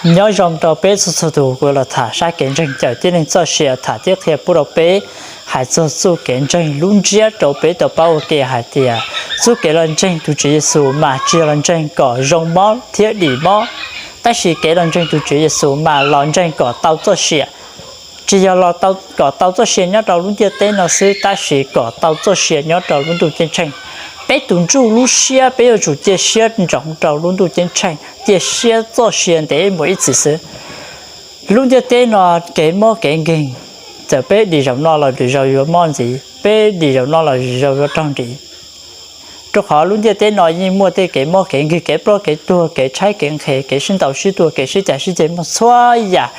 Nyob zoo rau peb txhua txhua tus, kuv los tham sab kev ntseeg cawm tib neeg txoj sia, tham thiab qhia pub rau peb hais txog txuj kev ntseeg lub ntsiab rau peb tau paub ua ke hais tias txuj kev los ntseeg tus Tswv Yexus mas tsis yog los ntseeg kom zoo mob thiab dim mob, tab sis kev los ntseeg tus Tswv Yexus mas los ntseeg kom tau txoj sia. Tsis yog los kom tau txoj sia nyob rau lub ntiaj teb no xwb, tab sis kom tau txoj sia nyob rau lub ntuj ceeb tsheej. Peb tus ntsuj lub siab peb yuav tsum cia siab ntsoov rau lub ntuj ceeb tsheej, cia siab txoj sia ntev mus ib txhis xwb. Lub ntiaj teb no kev mob kev nkeeg, txawm peb dim zaum no los lwm zaus yuav mob ntxiv, peb dim zaum no los lwm zaus yuav raug nrim. Rau qhov lub ntiaj teb no yeej muaj tej kev mob kev nkeeg, kev ploj kev tuag, kev tshaib kev nqhis, kev sib ntaus sib tua, kev sib cav sib ceg, muaj txhua yam.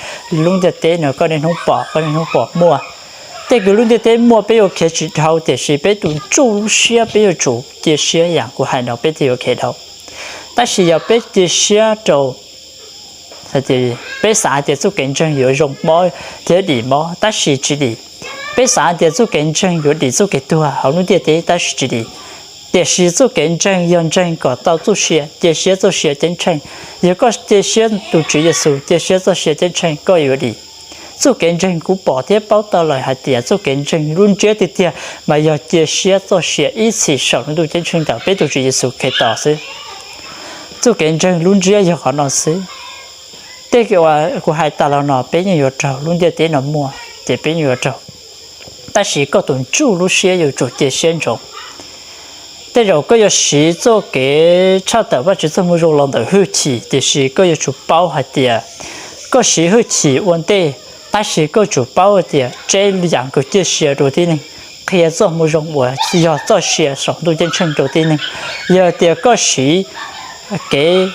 Lub ntiaj teb no koj niaj hnub pom, koj niaj hnub pom muaj. Tej kws lub ntiaj teb muaj peb yuav khiav tsis dhau, tiam sis peb tus ntsuj lub siab peb yuav tsum cia siab yam kuv hais no peb thiaj yuav khiav dhau. Tab sis yog peb cia siab rau peb xav hais tias txuj kev ntseeg yuav zoo mob thiab dim mob, tab sis tsis dim. Peb xav hais tias txuj kev ntseeg yuav dim txuj kev tuag hauv lub ntiaj teb, tab sis tsis dim. Tiam sis txuj kev ntseeg yog ntseeg kom tau txuj sia, cia siab txoj sia ceeb tsheej. Yog koj cia siab tus Tswv Yexus, cia siab txoj sia ceeb tsheej, koj yuav dim. Txuj kev ntseeg kuv pom thiab paub tau lawm hais tias txuj kev ntseeg lub ntsiab tiag tiag mas yog cia siab txoj sia ib txhis saum lub ntuj ceeb tsheej ntawm peb tus Tswv Yexus Khetos xwb. Txuj kev ntseeg lub ntsiab yog qhov no xwb. Tej kuv hais tas los no peb yeej yuav raug, lub ntiaj teb no muaj ces peb yeej yuav raug. Tab sis koj tus ntsuj lub siab yuav tsum cia siab ntsoov. Tej zaum koj yuav siv txoj kev tshaj tawm Vajtswv txoj moo zoo los ntawm hwj chim, tiam sis koj yuav tsum paub hais tias koj siv hwj chim ua ntej, tab sis koj tsum paub hais tias tseb yam kws cia sia rau tib neeg, qhia txoj moo zoo uas yog txoj sia saum ntuj ceeb tsheej rau tib neeg. Yog tias koj siv kev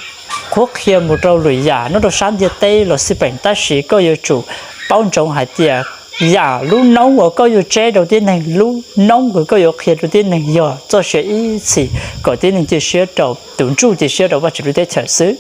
qhuab qhia mus rau lwm yam nyob rau sab ntiaj teb los xij peem, tab sis koj yuav tsum paub ntsoov hais tias yam lub noob uas koj yuav tseb rau tib neeg, lub noob uas koj yuav qhia rau tib neeg yog txoj sia ib txhis kom tib neeg cia siab rau, tus ntsuj cia siab rau Vajtswv lub teb chaws xwb.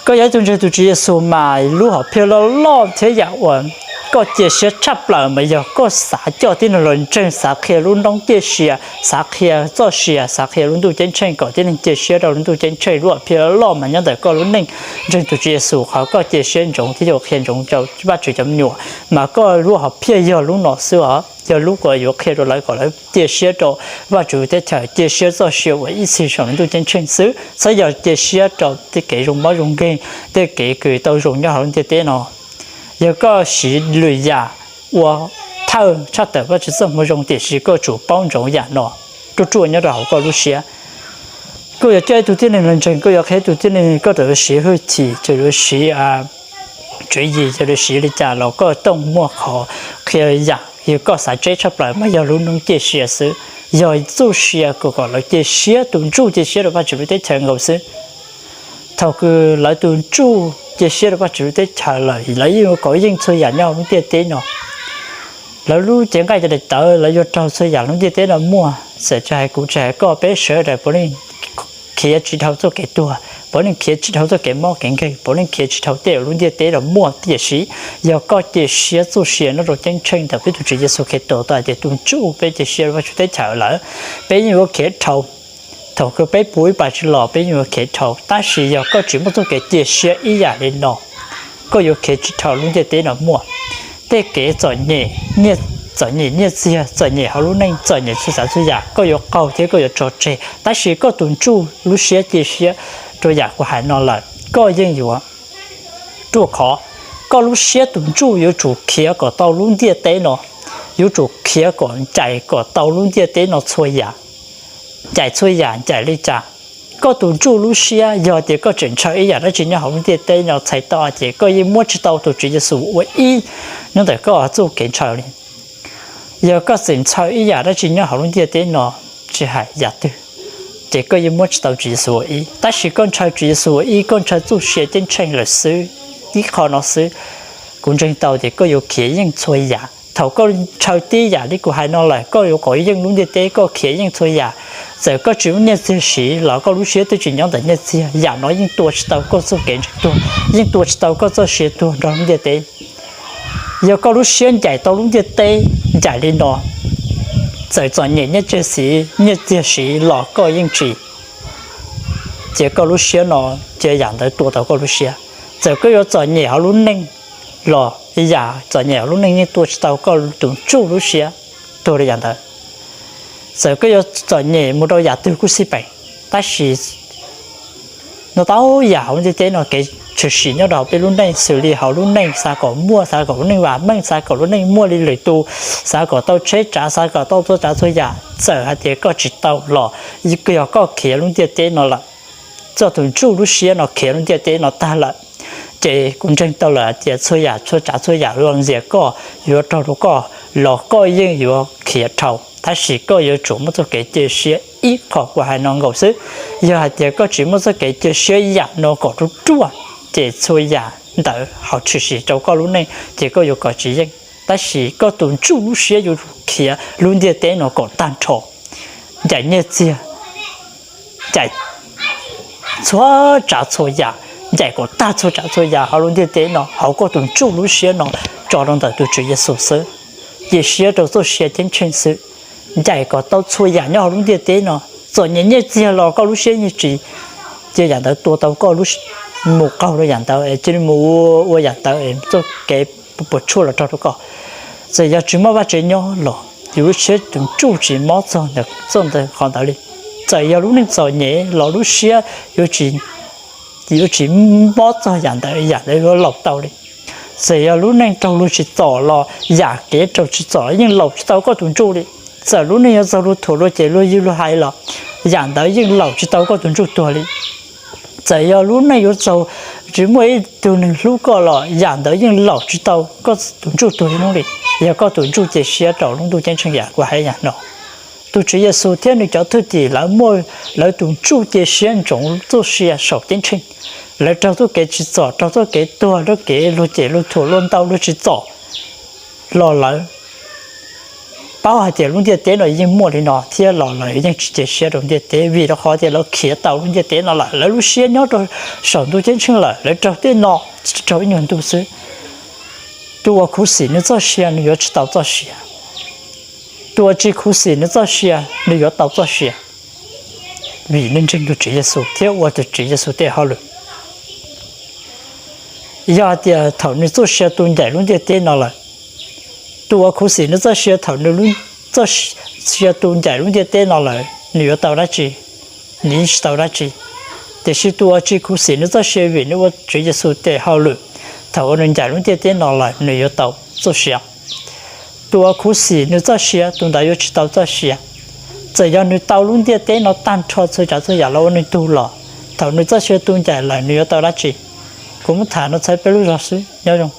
Koj yog ib tug ntseeg tus Tswv Yexus mas lub hom phiaj loj loj thiab yam uas koj cia siab tshaj plaws mas yog koj xav coj tib neeg los ntseeg, xav qhia lub noob cia sia, xav qhia txoj sia, xav qhia lub ntuj ceeb tsheej kom tib neeg cia siab rau lub ntuj ceeb tsheej. Lub hom phiaj loj loj mas nyob ntawm koj lub neej ntseeg tus Tswv Yexus, qhov koj cia siab ntsoov thiab yuav qhia ntsoov rau Vajtswv cov me nyuam, mas koj lub hom phiaj yog lub no xwb os, yog lub uas yuav qhia rau lawv kom lawv cia siab rau Vajtswv teb chaws, cia siab txoj sia uas ib txhis saum lub ntuj ceeb tsheej xwb, txhob yog cia siab rau tej kev zoo mob zoo nkeeg, tej kev kws tau zoo nyob hauv lub ntiaj teb no. Yog koj siv lwm yam ua thawj tshaj tawm Vajtswv txoj moo zoo, tiam sis koj tsum paub ntsoov yam no ruaj ruaj nyob rau hauv koj lub siab. Koj yuav coj ib tug tib neeg los ntseeg, koj yuav qhia ib tug tib neeg, koj txawm yuav siv hwj chim, txawm yuav siv tswv yim, txawm yuav siv li cas los koj tooj muaj qhov qhia yam. Yog koj xav tseb tshaj plaws mas yog lub noob cia sia xwb, yog txuj sia kom kom lawv cia siab, tus ntsuj cia siab rau Vajtswv lub teb chaws nkaus xwb. Thaum kws lawv tus ntsuj cia siab rau Vajtswv lub teb chaws lawm, lawv yeej yuav kov yeej txhua yam nyob hauv lub ntiaj teb no. Lawv lub cev nqaij cov daim tawv, lawv yuav raug txhua yam lub ntiaj teb no muaj. Txawm tsis hais kuv tsis hais koj, peb sawv daws puav leej khiav tsis dhau txoj kev tuag, puav leej khiav tsis dhau txoj kev mob kev nkeeg, puav leej khiav tsis dhau tej lub ntiaj teb no muaj. Tiam sis yog koj cia siab txuj sia nyob rau ceeb tsheej ntawm peb tus Tswv Yexus Khetos tau hais tias tus ntsuj, peb cia siab rau Vajtswv teb chaws lawm, peb yeej yuav khiav dhau. Thaum kws peb puv ib pas tsis los peb yeej yuav khiav dhau, tab sis yog koj tsis muaj txoj kev cia siab ib yam li no, koj yuav khiav tsis dhau lub ntiaj teb no muaj. Tej kev txom nyem, txom nyem nyiaj txiag, txom nyem hauv lub neej, txom nyem txhua tsav txhua yam, koj yuav qaug thiab koj yuav tso tseg, tab sis koj tus ntsuj lub siab cia siab rau yam kuv hais no lawm, koj yeej yuav ruaj khov. Koj lub siab tus ntsuj yuav tsum khiav kom tau lub ntiaj teb no, yuav tsum khiav kom ncaim kom tau lub ntiaj teb no txhua yam, ncaim txhua yam ncaim li cas. Koj tus ntsuj lub siab, yog tias koj tseem ntshaw ib yam dab tsi nyob hauv lub ntiaj teb no txhais tau ces koj yeej muab tsis tau tus Tswv Yexus ua ib nyob ntawm koj txuj kev ntshaw li. Yog koj txawm ntshaw ib yam dab tsi nyob hauv lub ntiaj teb no, tsis hais yam twg, ces koj yeej muab tsis tau Tswv Yexus ua ib. Tab sis koj ntshaw Tswv Yexus ua ib, koj ntshaw txuj sia ceeb tsheej lawm xwb, ib qho no xwb, kuv ntseeg tau tias koj yuav khiav yeej txhua yam. Thaum koj ntshaw tib yam li kuv hais no lawm, koj yuav kov yeej lub ntiaj teb, koj khiav yeej txhua yam. Txawm koj tsis muaj nyiaj txiag siv los koj lub siab twb tsis nyob ntawm nyiaj txiag, yam no yeej tua tsis tau koj txoj kev ntseeg tuag, yeej tua tsis tau koj txoj sia tuag nrog lub ntiaj teb. Yog koj lub siab ncaim tau lub ntiaj teb ncaim li no, txawm txom nyem nyiaj txiag siv, nyiaj txiag siv los koj yeej tsis, cia koj lub siab no, cia yam ntawd tua tau koj lub siab. Txawm koj yuav txom nyem hauv lub neej los yam txom nyem hauv lub neej yeej tua tsis tau koj tus ntsuj lub siab tuag li yam ntawd. Txawm koj yuav txom nyem mus rau yam twg kuj xij peem, tab sis no tau yam hauv ntiaj teb no kev tshwm sim nyob rau hauv peb lub neej, xws li hauv lub neej xav kom muaj, xav kom lub neej vam meej, xav kom lub neej muaj li lwm tus, xav kom tau tsheb tsav, xav kom tau txhua tsav txhua yam, txawm hais tias koj tsis tau los, yog koj khiav lub ntiaj teb no lawm, txoj tus ntsuj lub siab no khiav lub ntiaj teb no tag lawm, ces kuv ntseeg tau lawm hais tias txhua yam txhua tsav txhua yam uas ntxias koj yuav raug rau koj los koj yeej yuav khiav dhau, tab sis koj yuav tsum muaj txoj kev cia siab ib qho kuv hais no nkaus xwb. Yog hais tias koj tsis muaj txoj kev cia siab yam no kom ruaj ruaj, ces txhua yam ntawd ho tshwm sim rau koj lub neej ces koj yuav kov tsis yeej. Tab sis koj tus ntsuj lub siab yuav khiav lub ntiaj teb no kom tag nrho, ncaim nyiaj txiag, ncaim txhua tsav txhua yam, ncaim kom tag txhua tsav txhua yam hauv lub ntiaj teb no hauv koj tus ntsuj lub siab no tso rau ntawm tus Tswv Yexus xwb. Cia siab rau txoj sia ceeb tsheej xwb, ncaim kom tau txhua yam nyob hauv lub ntiaj teb no, txom nyem nyiaj txiag los koj lub siab yeej tsis cia yam ntawd tua tau koj lub, mus qaug rau yam ntawd es cia li mus ua yam ntawd es txoj kev puas tsuaj los raug rau koj. Txawm yog tsis muaj vaj tsev nyob los yus lub siab tus ntsuj tsis mob txog ntawm txoj ntawd qhov ntawd li. Txawm yog lub neej txom nyem los lub siab yuav tsis mob txog yam ntawd, yam ntawd yuav laus tau li. Txawm yog lub neej raug luag tsis txom los yam kev raug tsis txom los yeej laus tsis tau koj tus ntsuj li. Txawm lub neej yuav txaug luag thuam luag cem luag ywg luag hais los yam ntawd yeej laus tsis tau koj tus ntsuj tuag li. Txawm yog lub neej yuav txaug tsis muaj ib tug neeg hlub koj los yam ntawd yeej laus tsis tau koj tus ntsuj tuag li hnub li. Yog koj tus ntsuj cia siab rau lub ntuj ceeb tsheej yam kuv hais yam no. Tus Tswv Yexus thiab nws cov thwj tim lawv muaj lawv tus ntsuj cia siab ntsoov txoj sia saum ceeb tsheej. Lawv raug txoj kev tsis txom, raug txoj kev tuag, raug kev luag cem luag thuam luag ntaus luag tsis txom los lawv paub hais tias lub ntiaj teb no yeej muaj li no thiab los lawv yeej tsis cia siab rau ntiaj teb vim rau qhov tias lawv khiav tau lub ntiaj teb no lawm, lawv lub siab nyob rau saum ntuj ceeb tsheej lawm, lawv raug tej no tsis raug ib nyuag ntu xwb. Tus uas khuv xim nws txoj sia nws yuav tsis tau txoj sia. Tus uas tsis khuv xim nws txoj sia nws yuav tau txoj sia, vim nws ntseeg tus Tswv Yexus thiab ua tus Tswv Yexus tej hauj lwm. Yog hais tias thaum nws txoj sia tu ncaim lub ntiaj teb no lawm, tus uas khuv xim nws txoj sia thaum nws txoj sia tu ncaim lub ntiaj teb no lawm nws yuav tau dab tsi? Nws yeej tsis tau dab tsi. Tiam sis tus uas tsis khuv xim nws txoj sia vim nws ua Tswv Yexus tes hauj lwm, thaum uas nws ncaim lub ntiaj teb no lawm nws yuav tau txoj sia. Tus uas khuv xim nws txoj sia tus ntawd yuav tsis tau txoj sia. Txawm yog nws tau lub ntiaj teb no tag nrho txhua tsav txhua yam los ua nws tug los, thaum nws txoj sia tu ncaim lawm nws yuav tau dab tsi? Kuv muab tham no txhawb peb lub zog xwb, nyob zoo.